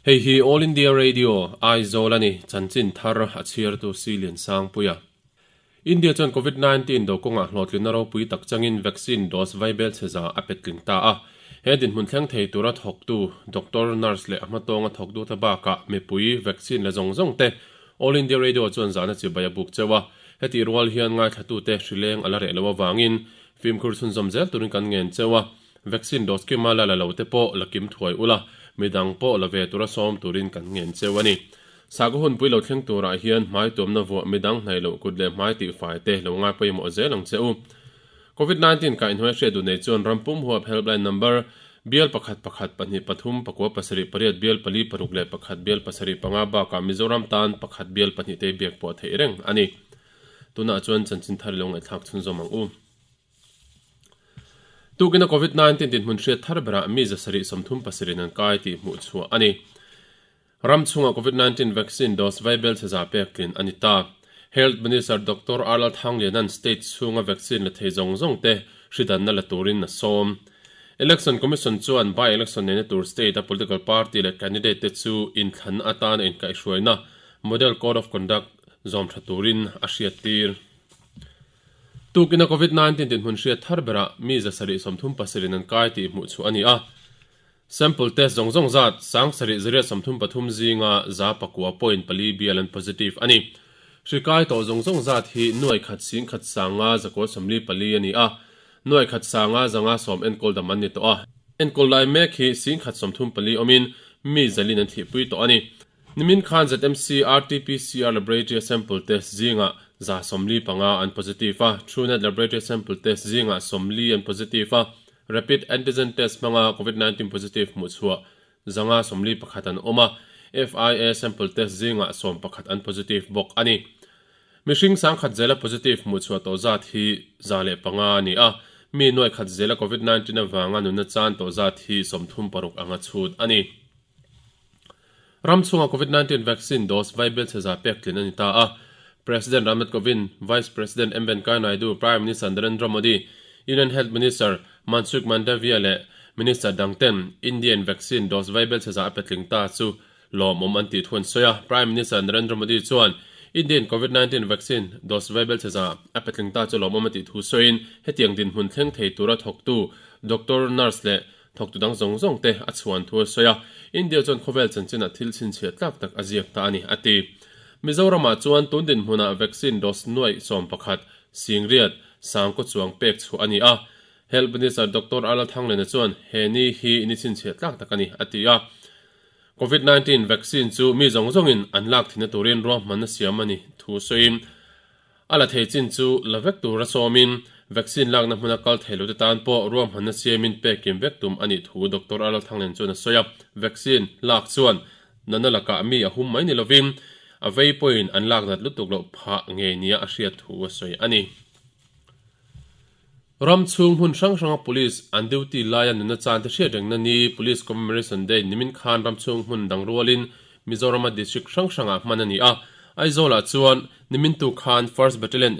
Hei hi All India Radio, Aizawl a ni, chanchin thar a chhiartu Silian Sangpuia. India chuan Covid 19 do kawngah hlawhtlinna ropui tak changin vaccine dose vaibel chhe za a pet tling ta a. He dinhmun thleng thei tura thawktu doctor, nurse leh a hmatawnga thawktute bakah mipui vaccine la zawng zawng te All India Radio chuan zahna chibai a buk cheu a. Hetih rual hian ngaithlatute hrileng a la reh loh avangin fimkhur chhunzawm zel turin kan ngen cheu a. Vaccine dose kima la la lo te pawh la kim thuai ula, midang pawh la ve tura sawm turin kan ngen cheu a ni. Sakhaw hunpui lo thleng turah hian hmai tuamna vuah midang hnaih loh kut leh hmai tihfai te lo ngai pawimawh zel ang che u. Covid 19 kaihhnuai hriat duh nei chuan ram pum huap helpline number bial pakhat pakhat pahnih pathum pakua pasarih pariat bial pali paruk leh pakhat bial pasarih panga bakah Mizoram tan pakhat bial pahnih te biak pawh theih reng a ni. Tunah chuan chanchin thar i lo ngaihthlak chhunzawm ang u. Tukina Covid 19 dinhmun hriat thar berah mi zasarih sawmthum pasarih an kai tih hmuh chhuah a ni. Ram chhungah Covid 19 vaccine dose vaibel chhe za pek tlin a ni ta. Health Minister Doctor Arlal Thanglianan state chhunga vaccine la thei zawng zawng te hridanna la turin a sawm. Election Commission chuan by-election neihna tur state a political party leh candidate te chu inthlanna atana inkaihhruaina Model Code of Conduct zawm tha turin a hriattir. Tukina Covid 19 dinhmun hriat thar berah mi zasarih sawmthum pasarih an kai tih hmuh chhuah a ni a. Sample test zawng zawng zat sangsarih zariat 33 zinga za pakua point pali bial an positive a ni. Hri kai tawh zawng zawng zat hi nuai khat sing khat sanga zakua 44 a ni a, nuai khat sanga zanga sawm enkawl dam an ni tawh a. Enkawl lai mek hi sing khat 34 awmin mi zalin an thihpui tawh a ni. Nimin khan ZMC RT-PCR laboratory sample test zingah za 45 an positive a, Truenat laboratory sample test zingah 40 an positive a, Rapid antigen test hmanga Covid 19 positive hmuh chhuah zanga 41 an awm a, FIA sample test zingah 11 an positive bawk a ni. Mihring sangkhat zela positive hmuh chhuah tawh zat hi 105 a ni a, mi nuai khat zela Covid 19 avanga nunna chan tawh zat hi 36 anga chhut a ni. Ram chhunga Covid 19 vaccine dose vaibel chhe za pek tlin a ni ta a. President Ramnath Kovind, Vice President M Venkaiah Naidu, Prime Minister Narendra Modi, Union Health Minister Mansukh Mandaviya leh Minister dang ten Indian vaccine dose vaibel chhe za a pe tling ta chu lawmawm an tih thu an sawi a. Prime Minister Narendra Modi chuan Indian Covid 19 vaccine dose vaibel chhe za a pe tling ta chu lawmawm a tih thu sawiin hetiang dinhmun thleng thei tura thawktu doctor, nurse leh Thawktu dang zawng zawng te a chhuan thu a sawi a, India chuan khawvel chanchinah thil chhinchhiah tlak tak a ziak ta a ni, a ti. Mizoramah chuan tun dinhmunah vaccine dose nuaih 11, singriat, sangkaw chuang pek chhuah a ni a. Health Minister Doctor Arnold Thanglena chuan he ni hi ni chhinchhiah tlak tak a ni, a ti a. Covid 19 vaccine chu mi zawng zawngin an lak thinna turin ruahmanna siam a ni thu sawiin, A la thei chin chu la vek tura sawmin vaccine lakna hmuna kal thei lote tan pawh ruahmanna siamin pek kim vek tum a nih thu Doctor Arnold Thanglen chuan a sawi a. Vaccine lak chuan natna lakah mi a hum mai ni lovin a vei pawhin an lak nat lutuk loh phah ngei nia a hriat thu a sawi a ni. Ram chhung hmun hrang hranga police an duty laia nunna chan te hriat rengna ni Police Commemoration Day nimin khan ram chhung hmun dang rualin Mizorama district hrang hrangah hman a ni a. Aizawlah chuan nimin tu khan First Battalion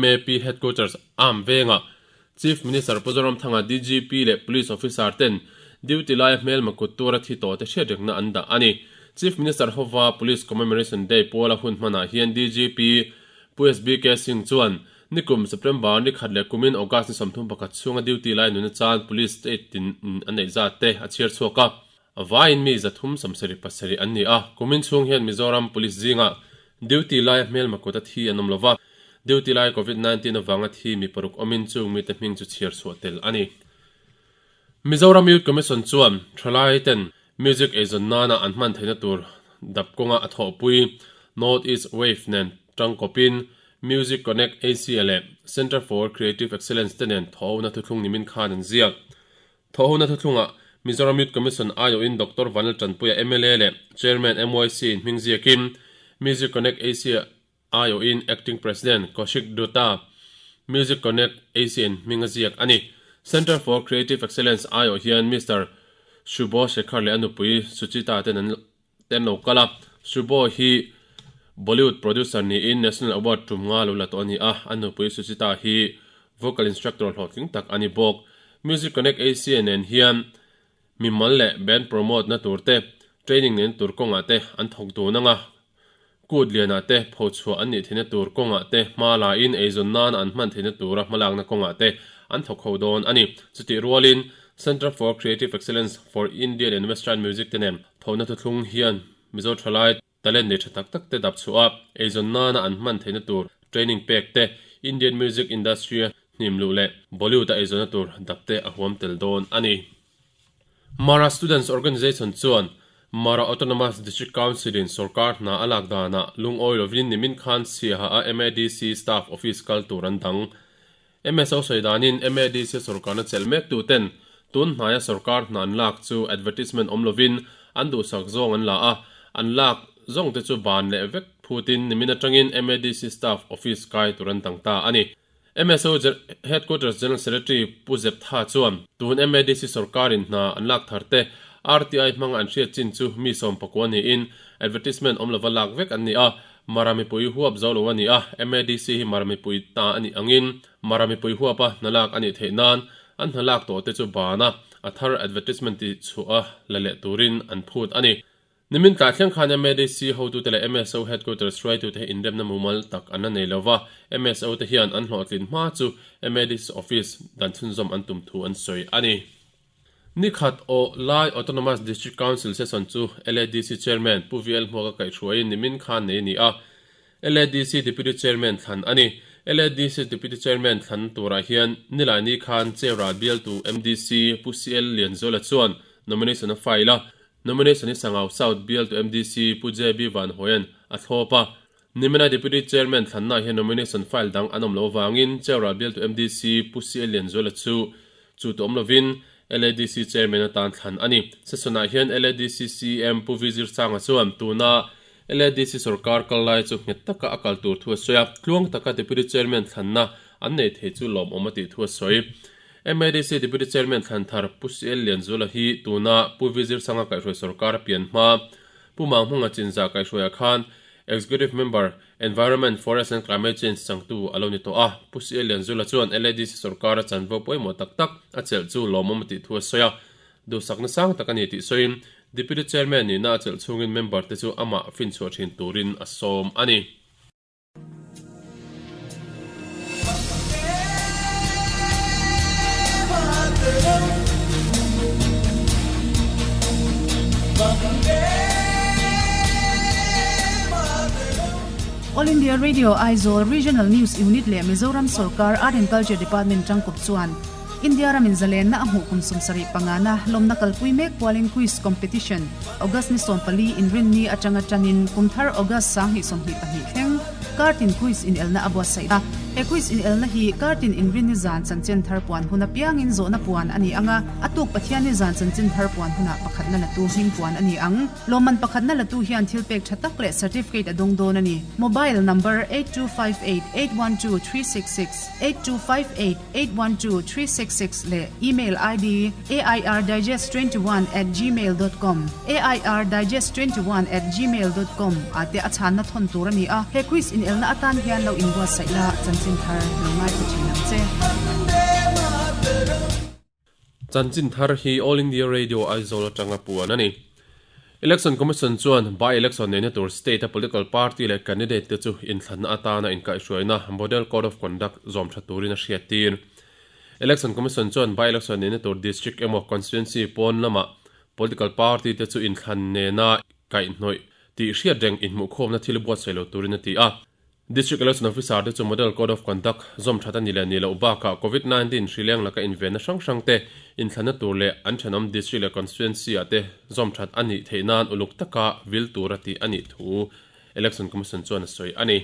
MAP Headquarters Arm vengah Chief Minister Pu Zoramthanga DGP leh Police Officer ten duty laia hmelma kut tura thi tawh te hriat rengna an dah a ni. Chief Minister hova Police Commemoration Day puala hun hmanah hian DGP Pu SBK Singh chuan Nikum September ni khat leh kumin August ni 31 chhunga duty lai nuna chan Police state tin an neih zat te a chhiar chhuak a. A vaiin mi 377 an ni a, kumin chhung hian Mizoram Police zingah duty laia hmelma kut a thi an awm lova, duty lai Covid 19 avanga thi mi paruk awmin chung mite hming chu chhiar chhuah tel a ni. Mizoram Youth Commission chuan thalai ten music eizawn nana an hman theihna tur dap kawnga a thawhpui North East Wave nen tangkawpin Music Connect Asia leh Centre for Creative Excellence te nen thawhhona thuthlung nimin khan an ziak. Thawhhona thuthlungah Mizoram Youth Commission aiawhin Doctor Vanlal Tanpuia mla leh Chairman MYC in hming ziakin Music Connect Asia aiawhin Acting President Kaushik Dutta, Music Connect Asia in hming a ziak a ni. Centre for Creative Excellence aiawh hian Mister Shubho Shekhar leh a nupui Suchita ten an te an lo kal a. Shubho hi Bollywood producer niin National Award tum nga lo la tawh a ni a, a nupui Suchita hi vocal instructor hlawhtling tak a ni bawk. Music Connect Asia nen hian mimal leh band promote na tur te, Training nen tur kawngah te an thawk dun anga, kut lianah te phochhuah an nih theihna tur kawngah te hma la in eizawn nan an hman theihna tura hmalakna kawngah te an thawk ho dawn a ni. Chutih rualin Centre for Creative Excellence for Indian and Western Music te nen thawhna thuthlung hian Mizo thalai talent nei tha tak tak te dap chhuah a, eizawn nana an hman theihna tur training pek te, Indian music industry a hnim luh leh Bollywood a eizawnna tur dap te a huam tel dawn a ni. Mara Students Organisation chuan Mara Autonomous District Council in sorkar hna a lak danah lungawi lovin nimin khan Siaha a MADC staff office kal tur an dang. MSO sawi danin MADC sorkarna chelh mek tu ten tun hnaia sorkar hna an lak chu advertisement awm lovin an duhsak zawng an la a, an lak zawng te chu ban leh vek phutin nimin atangin MADC staff office kai tur an dang ta a ni. MSO Headquarters General Secretary Pu Zeptha chuan tun MADC sorkarin hna an lak thar te RTI hmanga an hriat chin chu mi sawmpakua niin advertisement awm lova lak vek an ni a, Mara mipui huap zo lo a ni a, MADC hi Mara mipui ta a nih angin Mara mipui huapa hna lak a nih theih nan an hna lak tawh te chu ban a, a thar advertisement tih chhuah a la leh turin an phut a ni. Nimin tlai thleng khan MADC hotute leh MSO headquarters hruaitute hi inremna mumal tak an la nei lo va, MSO te hian an hlawhtlin hma chu MADC office dan chhunzawm an tum thu an sawi a ni. Nikhat aw lai Autonomous District Council session chu LADC Chairman Pu VL Hmuaka kaihhruaiin nimin khan nei a ni a, LADC Deputy Chairman thlan a ni. LADC Deputy Chairman thlan turah hian Nilaini khan Chewra bialtu MDC Pu CL Lianzuala chuan nomination a file a, Nomination hi Sangau South bialtu MDC Pu JB Van Hoen a thlawp a. Nimina Deputy Chairman thlanna hian nomination file dang an awm loh avangin Cheural bialtu MDC Pu CL Lianzuala chu chu tu awm lovin LADC Chairman atan thlan a ni. Session-ah hian LADC CM Pu V Zirsanga chuan tuna LADC sorkar kal lai chu nghet taka a kal tur thu a sawi a, tluang taka Deputy Chairman thlanna an nei thei chu lawmawm a tih thu a sawi. MADC Deputy Chairman thlan thar Pu CL Lianzuala hi tuna Pu V Zirsanga kaihhruai sorkar a pian hma Pu Manghmunga Chinzah kaihhruaiah khan Executive Member, Environment, Forest and Climate Change changtu a lo ni tawh a. Pu CL Lianzuala chuan LADC sorkar a chanvo pawimawh tak tak a chelh chu lawmawm a tih thu a sawi a. Duhsakna sang tak a ni tih sawiin Deputy Chairman nihna a chelh chhungin member te chu amah finchhuah thin turin a sawm a ni. All India Radio Aizawl Regional News Unit leh Mizoram Sorkar Art and Culture Department tangkawp chuan India ramin zalenna a hmuh kum 75 na lawmna kalpui mek kualin Quiz Competition August ni 14 inrinni atanga tanin kumthar August 2022 thleng Kartin Quiz inelna a buatsaih a. He quiz inelna hi Kartin inrinni zan chanchin thar puan hun apiangin zawhna puan a ni ang a, a tuk Pathianni zan chanchin thar puan hunah pakhatna latu hming puan a ni ang. Lawmman pakhatna latu hian thil pek tha tak leh certificate a dawng dawn a ni. Mobile number 8258812366, 8258812366 leh email ID airdigest21@gmail dot com, airdigest21@gmail dot com, ah te a chhanna thawn tur a ni a. He quiz inelna atan hian lo inbuatsaih la, chanchin thar lo ngaithla thin ang che. Chanchin thar hi All India Radio Aizawl atanga puan a ni. Election Commission chuan by-election neihna tur state a political party leh candidate te chu inthlanna atana inkaihhruaina Model Code of Conduct zawm tha turin a hriattir. Election Commission chuan by-election neihna tur district emaw constituency pawn lamah political party te chu inthlan nena kaihhnawih tih hriat reng inhmuhkhawmna thil buatsaih lo turin a ti a. District Election Officer te chu Model Code of Conduct zawm that a ni leh ni loh bakah Covid 19 hrileng laka invenna hrang hrang te inthlanna tur leh an thenawm district leh constituency ah te zawm that a nih theih nan uluk taka vil tura tih a nih thu Election Commission chuan a sawi a ni.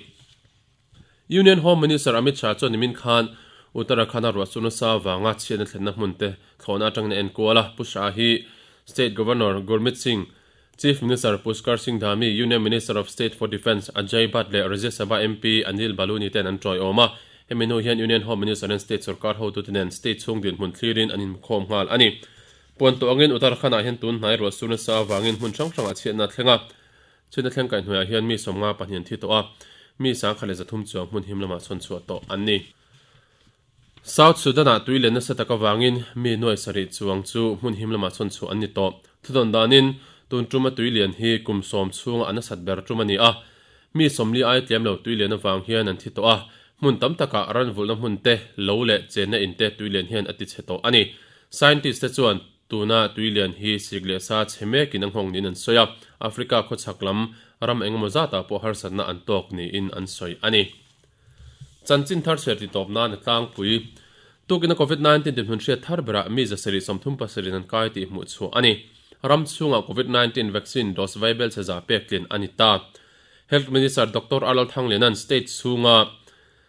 Union Home Minister Amit Shah chuan nimin khan Uttarakhand-a ruahsur nasa avanga chhiatna thlenna hmun te thlawhna atangin a enkual a, Pu Shah hi State Governor Gurmeet Singh, Chief Minister Pushkar Singh Dhami, Union Minister of State for Defence Ajay Bhatt leh Rajya Sabha MP Anil Baluni ten an tawiawm a. Hemi hnu hian Union Home Minister in State sorkar hotute nen State chhung dinhmun thlirin an inkhawm nghal a ni. Puan tawh angin Uttarakhand-ah hian tun hnai ruahsur nasa avangin hmun hrang hrangah chhiatna a thleng a. Chhiatna thleng kaihhnuaiah hian mi 52 an thi tawh a, mi 103 chuang hmun him lamah chhawn chhuah tawh an ni. South Sudan-ah tui len nasa tak avangin mi nuai sarih chuang chu hmun him lamah chhawn chhuah an ni tawh. Thudawn danin, Tun tuma tuilian hi kum sawm chhunga a nasat ber tum a ni a. Mi 40 ai tlem lo tuilian avang hian an thi tawh a, hmun tam takah ran vulhna hmun te, lo leh chenna in te tuilian hian a ti chhe tawh a ni. Scientist te chuan tuna tuilian hi sik leh sa chhe mekin a nghawng niin an sawi a, Africa khawchhak lam ram engemaw zatah pawh harsatna an tawk niin an sawi a ni. Chanchin thar chhiar ti tawp nan a tlangpui. Tukina Covid 19 dinhmun hriat thar berah mi 737 in an kai tih hmuh chhuah a ni. Ram chhungah Covid 19 vaccine dose vaibelchhe za pek tlin a ni ta. Health Minister Doctor Arnold Thangliana'n state chhunga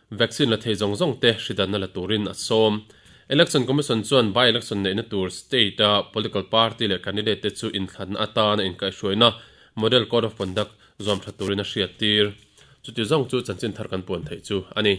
vaccine la thei zawng zawng te hridanna la turin a sawm. Election Commission chuan by-election neihna tur state-a political party leh candidate te chu inthlanna atana inkaihhruaina Model Code of Conduct zuam tha turin a hriattir. Chuti zawng chu chanchin thar kan puan theih chu a ni.